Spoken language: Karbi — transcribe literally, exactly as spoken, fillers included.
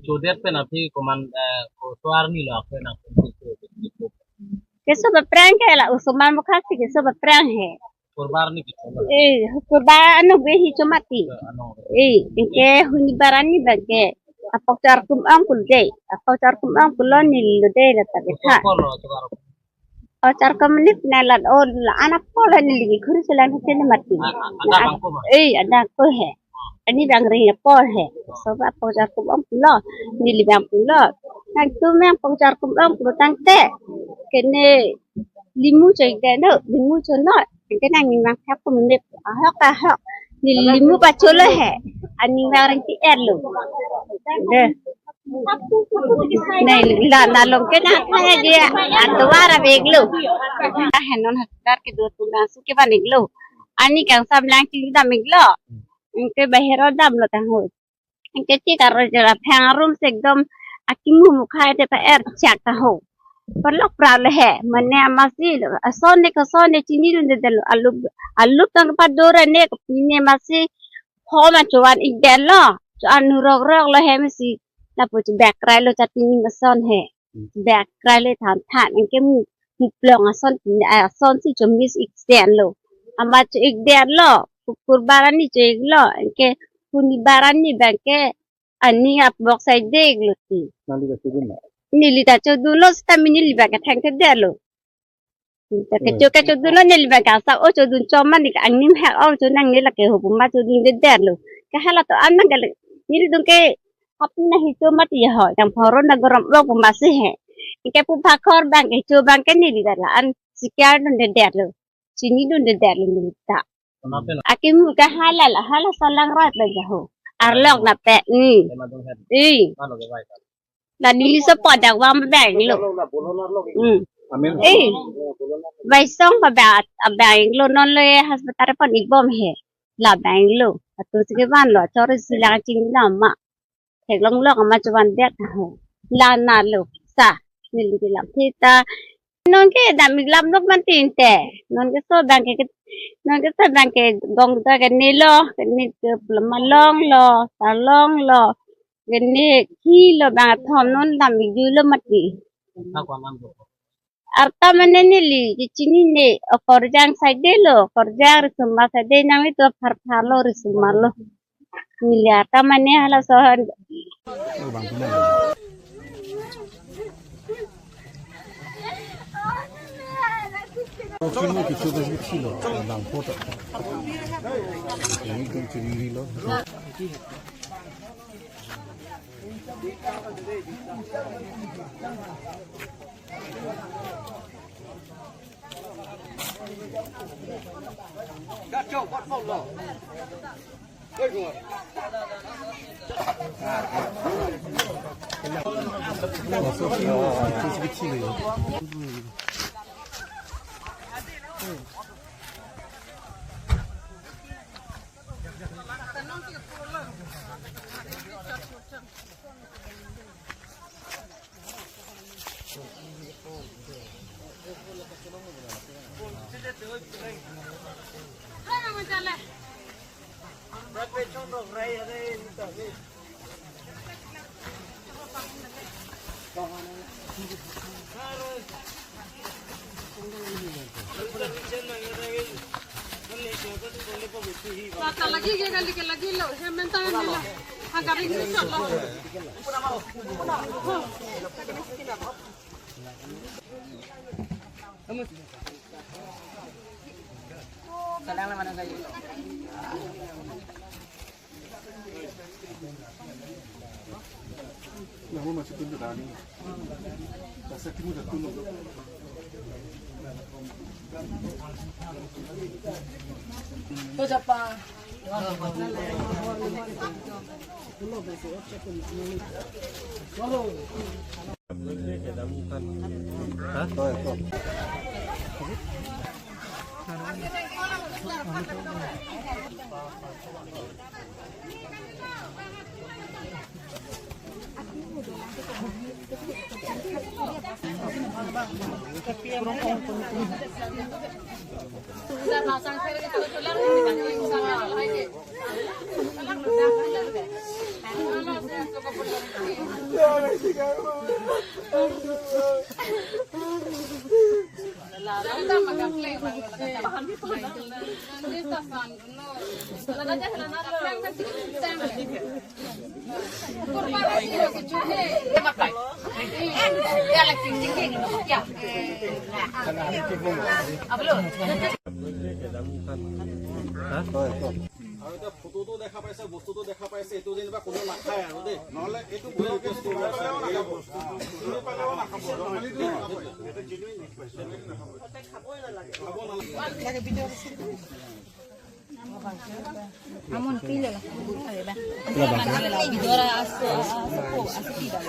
Chodet pen aphi komat, eh, ko-, koarni lo ako nang. Keso ba prang ke la, osomar mukha si keso ba prang he. Kurbar ni keso ba. Eh, kurbar ano be hi chomati. Ano. Eh, ke huni barani ba ke. Apok char kum ong kul de. Apok char kum ong kul lo neli lo de la ta betha. Osomar lo, osomar. O char kum nip na la o la ana pol neli khuri selan hotel mati. Ada bang ko ma? Eh, ada ko he. Ani bang ring pol he. So ba apok char kum ong kul lo. Neli bang kul lo. Nang tu meng apok char kum ong kul tangte. Kene limu choi de no, limu cho no. Ante nangning bang thap ko meme ahok ahok. Neli limu pacholo he. Aning bang ring ti er lo. De. Neli la na long ke na kaya dia. Atu bara beg lo. Ah, non hospital ke do tu na su ke ban ik lo. Ani kangsam lang chili dam ik lo. Anke bahero dam lo tang ho. Anke ti karo jara phang arum si ekdom akimu mukha te pa er chak ta ho. Parlok pra le he, mane amatsi lo, ason ne kason ne chinidunde det lo, alup, alup tang pa dora ne, ne amatsi, ho ma chovan ik det lo, cho anu rok rok lo he amatsi, lapu chebak krai lo chatini ason he, bak krai le than than, anke mu, mu plong ason, ason si chomis ik det lo, amat cho ik det lo, kukur barani cho ik lo, anke huni barani bang ke, ani apok sai dek lo ti. Nangli ta chodun na? Neli ta chodun lo seta mini neli bang ke thengthedet lo. Ta ke cho ke chodun lo neli bang ke asa o chodun cho mani ke angnim hak ong cho nangne lake ho puma chodundedet lo. Ke hala to an bang ke neli dung ke apni na hi cho mati ho. Yang phoro na gorom lo puma si he. Ke pu phakhor bang ke cho bang ke neli ta la an sikiar dundedet lo. Chinidundedet lo neli ta. Akimu ke hala la, hala salang rat la jaho. Arlok na pe ni. Eh. La neli so podak bang bang lo. Hmm. Amen. Eh. Vaisong pa ba, bang lo non lo ye hospital pon ibom he. La bang lo. Atu si ke ban lo, chori silang chini lama. Theklong lok ama chovan det ho. La na lo sa. Neli ke lam thita. Non ke dam ik lam lok man tin te. Non ke so bang ke, non ke so bang ke gong ta ke ne lo, ke ne ke malong lo, talong lo, ke ne khi lo bang thom non dam ik ju lo mati. Arta mane neli, ke chinine, o Korjang side lo, Korjang risumar side nang itu phar phar lo risumar lo. Neli arta mane hala sohan. Lata lagi ke kali ke lagi lo, he mentan ni lo. Ha gari ni chot lo. আৰু এতিয়া ফটোটো দেখা পাইছে, বস্তুটো দেখা পাইছে, এইটো যেনিবা কোনো নাখায় আৰু দেই। নহ'লে এইটো বয়সে চুগাৰ আছে, এই বস্তু। চিনি পালেও নাখাব। খাব নালাগে। Amon pile la. Are ba. Bidora aso, aso, aso pida.